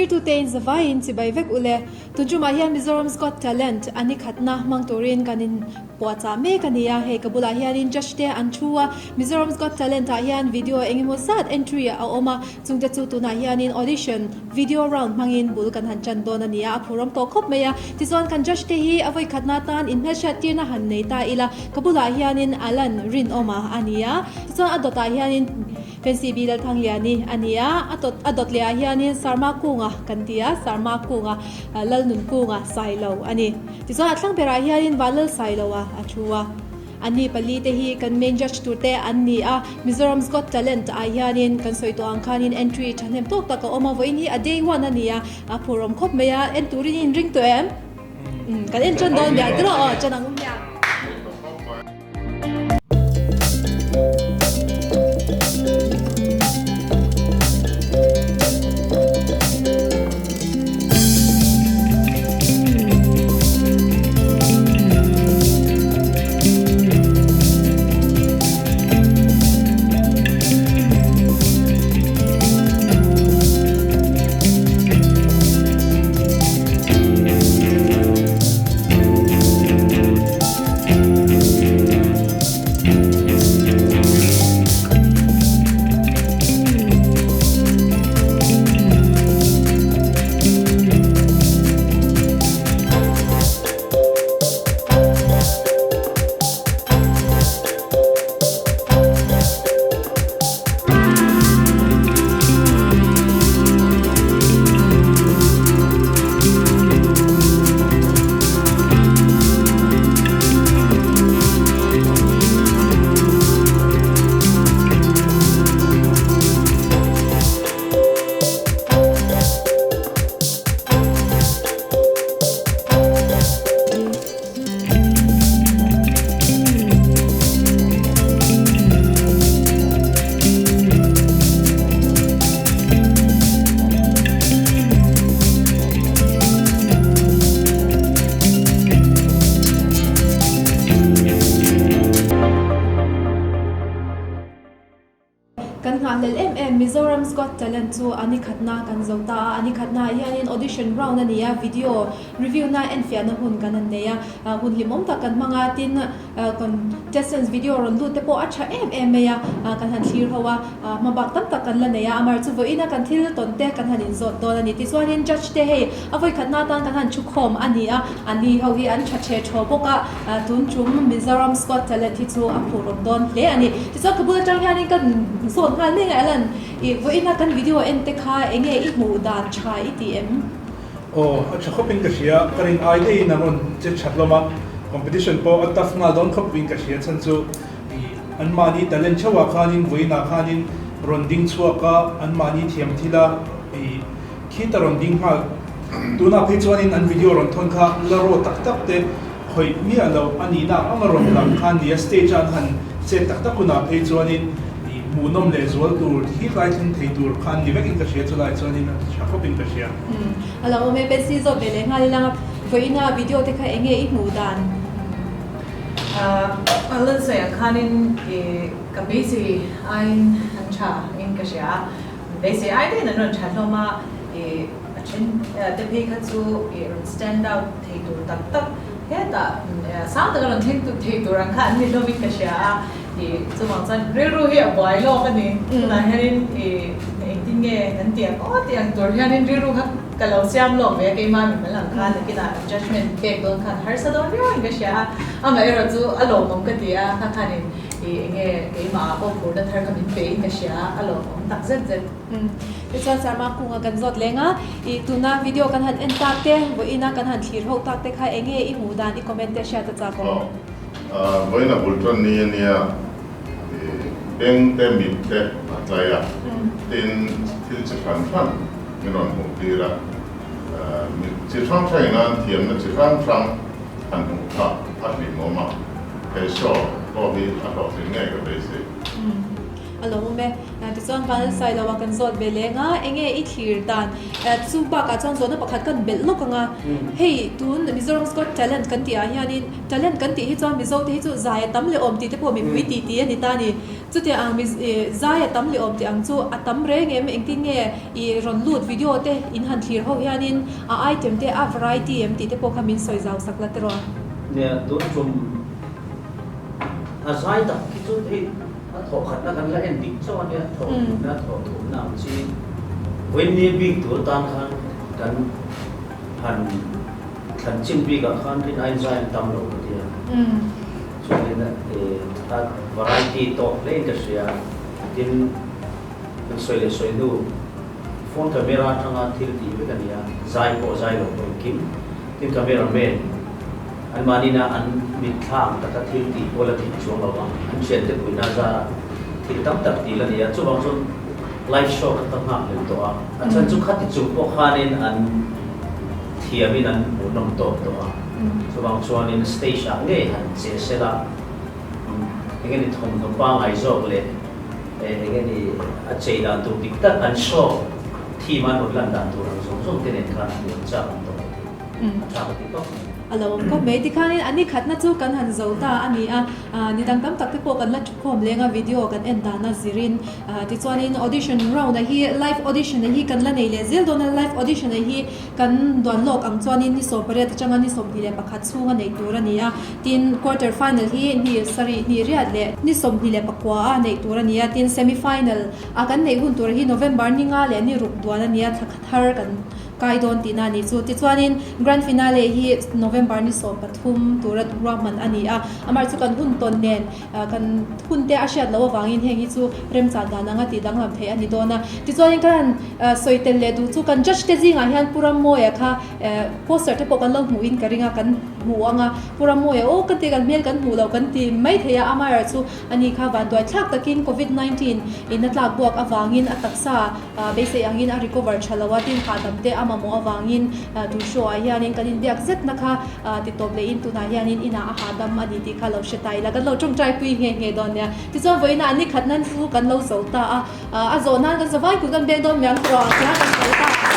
Thirtute in zavaiin chibai vek ule. Tun tumah hian Mizoram's Got Talent a ni khatna hmang turin kan in puahchah mek a ni a. Hei ka bulah hianin judge te an thu a. Mizoram's Got Talent ah hian video eng emaw zat entry a awm a. Chungte chu tunah hianin audition video round hmangin bul kan han tan dawn a ni a. A phurawm tawh khawp mai a. Tichuan kan judge te hi a vawi khatna atan inhmelhriat tirna han nei ta ila. Ka bulah hianin Alan Rinawma a ni a. Tichuan a dawtah hianin. Fancy B Lalthangliani a ni a, a tawt a dawt leh ah hianin Sarma Kunga kan ti a, Sarma Kunga Lalnun Kunga Sailo a ni. Tichuan a thlang berah hianin Vanlal Sailoa a thu a. Anni pali te hi kan main judge tur te an ni a, Mizoram's Got Talent ah hianin kan sawi tawh ang khanin entry thahnem tawk tak a awm a, vawiin hi a day one a ni a, a phurawm khawp mai a, en turin i inring tawh em? Kan en tan dawn miah tiraw aw, tan ang u miah. Kan nghahhlelh em em Mizoram's Got Talent chu a ni khatna kan zo ta a, a ni khatna ah hianin audition round a ni a, video review na enfiahna hun kan han nei a, hun hlimawm tak kan hmang a, tin contestants video rawn lut te pawh a tha em em mai a, kan han thlir ho a, hmabak tam tak kan la nei a, amar chu vawiina kan thil tawn te kan han inzawt dawn a ni. Tichuanin judge te hei a vawikhatna atan kan han thu khawm a ni a, ani ho hi an tha the thaw bawk a, tun tum Mizoram's Got Talent hi chu a phur awm dawn hle a ni. Tichuan ka bul atang hianin ka zawt nghal mek a Alan, ih vawiina kan video en te kha eng nge i hmuh dan tha i ti em? Aw, a tha khawpin ka hria, ka rin ai daihin an rawn che that hlawm a, competition pawh a tough nghal dawn khawpin ka hria chhan chu ih anmahni talent theuhah khanin vawiinah khanin rawn ding chhuak a, anmahni thiam thil a ih khita rawn ding nghal. Tunah phei chuanin an video rawn thawn kha la raw tak tak te khawih miah loh a nihna ang anga rawn lang kha a ni a, stage a an han chet tak tak hunah phei chuanin ih hmuhnawm leh zual tur hi tlai thleng thei tur kha an ni vekin ka hria, chulai chuanin a tha khawpin ka hria. Umm a lo awm e, Betsy zawt ve leh nghal ila vawiina video te kha eng nge i hmuh dan? A lan sawi ang khanin ih ka beisei aiin an tha in ka hria a, beisei ai daihin an rawn tha hlawm a, ih a then te phei kha chu ih rawn stand out thei tur tak tak hetah sang taka rawn thleng thei tur ang kha an ni hlawmin ka hria a, ih chuvang chuan rilru hi a buai lawk a ni. Tunah hianin ih engtin nge kan tih ang aw tih ang tur hianin rilru kha ka lo siam lawk ve a, keimah mi hmel ang khan nakinah judgement pek dawn khan harsa dawn viau in ka hria a, amaherawh chu a lawmawm ka ti a, kha khanin ih eng nge keimah pawh phurna thar kha min pe in ka hria a, a lawmawm tak zet zet. Tichuan Sarma kunga kan zawt leng a, ih tuna video kan han en tak te, vawiina kan han thlir ho tak te kha eng nge i hmuh dan i comment te hriat a chak awm? Aw, vawiina bul tan ni a nia, ih beng te mit te a tlai a, tin thil chi hran hran min rawn hmuh tir a, mit chi hrang hrangin an thiamna chi hrang hrang han hmuh kha a hlimawm a, he show pawh hi a hlawhtling ngei ka beisei. A lo awm e. Tichuan Vanlalsai lo a kan zawt ve leng a, enge i thlir dan? Chu bakah chuan zawhna pakhat kan belh lawk ang a, hei tun Mizoram's Got Talent kan tih ah hianin talent kan tih hi chuan Mizo te hi chu zai a tam leh awm tih te pawh mipui tih tih a ni ta a ni. Chutia ang mi zai a tam leh awm tih ang chu a tam reng em? Engtin nge i rawn lut video te in han thlir ho hianin a item te a variety em tih te pawh kha min sawi zau sak la tiraw? Nia, tun tum a zai tak khi chu hei a thawh khatna kan la en dik chauh a nia, thawh thumna thawh thumna ang chi vawiin bik tur tan khan kan han thlan chin bikah khan rin aiin zai an tam lo ka ti a. Chuanin a variety tawk hlein ka hria. Tin, kan sawi leh sawi hnu, phone camera atanga thil tih vek a ni a, zai pawh zai lo pawh engkim. Tin, camera man anmahniina an mitthla ang taka thil tih pawh la thei chuang lo a, an thiante puihna zarah thil tam tak dil a ni a. Chuvang chuan live show kha ka nghak hlel tawh a, a chhan chu khati chung pawh khanin an thiamin an hmuhnawm tawk tawh a. Chuvang chuanin stage ah ngei han che sela eng nge ni thawmhnaw pangngai zawk leh eng nge ni a chei dan tur dik tak an show theme an rawn lan dan tur ang zawng zawng te nen khan hmuh chak an tawk ka ti a tha ka ti tawp mai. A lo awm khawp mai. Tikhanin a ni khatna chu kan han zo ta a ni a, ni dang tam tak te pawh kan la thukhawm leng a video kan en dana zirin. Tichuanin audition round a hi live audition a hi kan la nei leh zel dawn a, live audition a hi Kan duan lawk ang chuanin ni 18 atanga ni 21 chhunga neih tur a ni a, tin quarter final hi ni sarih hnih riat leh ni 29 a neih tur a ni a, tin semi final a kan neih hun tur hi November ni nga leh ni ruk duan a ni a, thla khat har kan kai dawn tihna a ni chu. Tichuanin grand finale hi November ni 13 tura ruahman a ni a, amah chu kan hun tawn nen Kan hun te a hriat loh avangin heng hi chu remchan dan anga tih danglam theih a ni dawn a. Tichuanin ka han sawi tel leh duh chu kan judge te zingah hian Pu Rammawia kha poster te pawh kan lo hmuhin ka ring a, kan hmu ang a. Pu Rammawia aw ka ti kan hmel kan hmuh loh kan ti mai thei a, amaherawhchu chu ani kha vanduai thlak takin covid 19 in a tlak buak avangin a taksa Beisei angin a recover tha lo a, tin hahdam te a mamawh avangin tun show ah hianin kan inbiak zetna kha ti tawp lehin tunah hianin inah a hahdam a ni tih kha lo hre ta ila, kan lo tawngtai pui nghe nghe dawn nia. Tichuan vawiinah a ni khat nan chu kan lo zo ta a, a zawh nan kan zavai kut kan beng dawn miang tawh a, tia kan zo ta.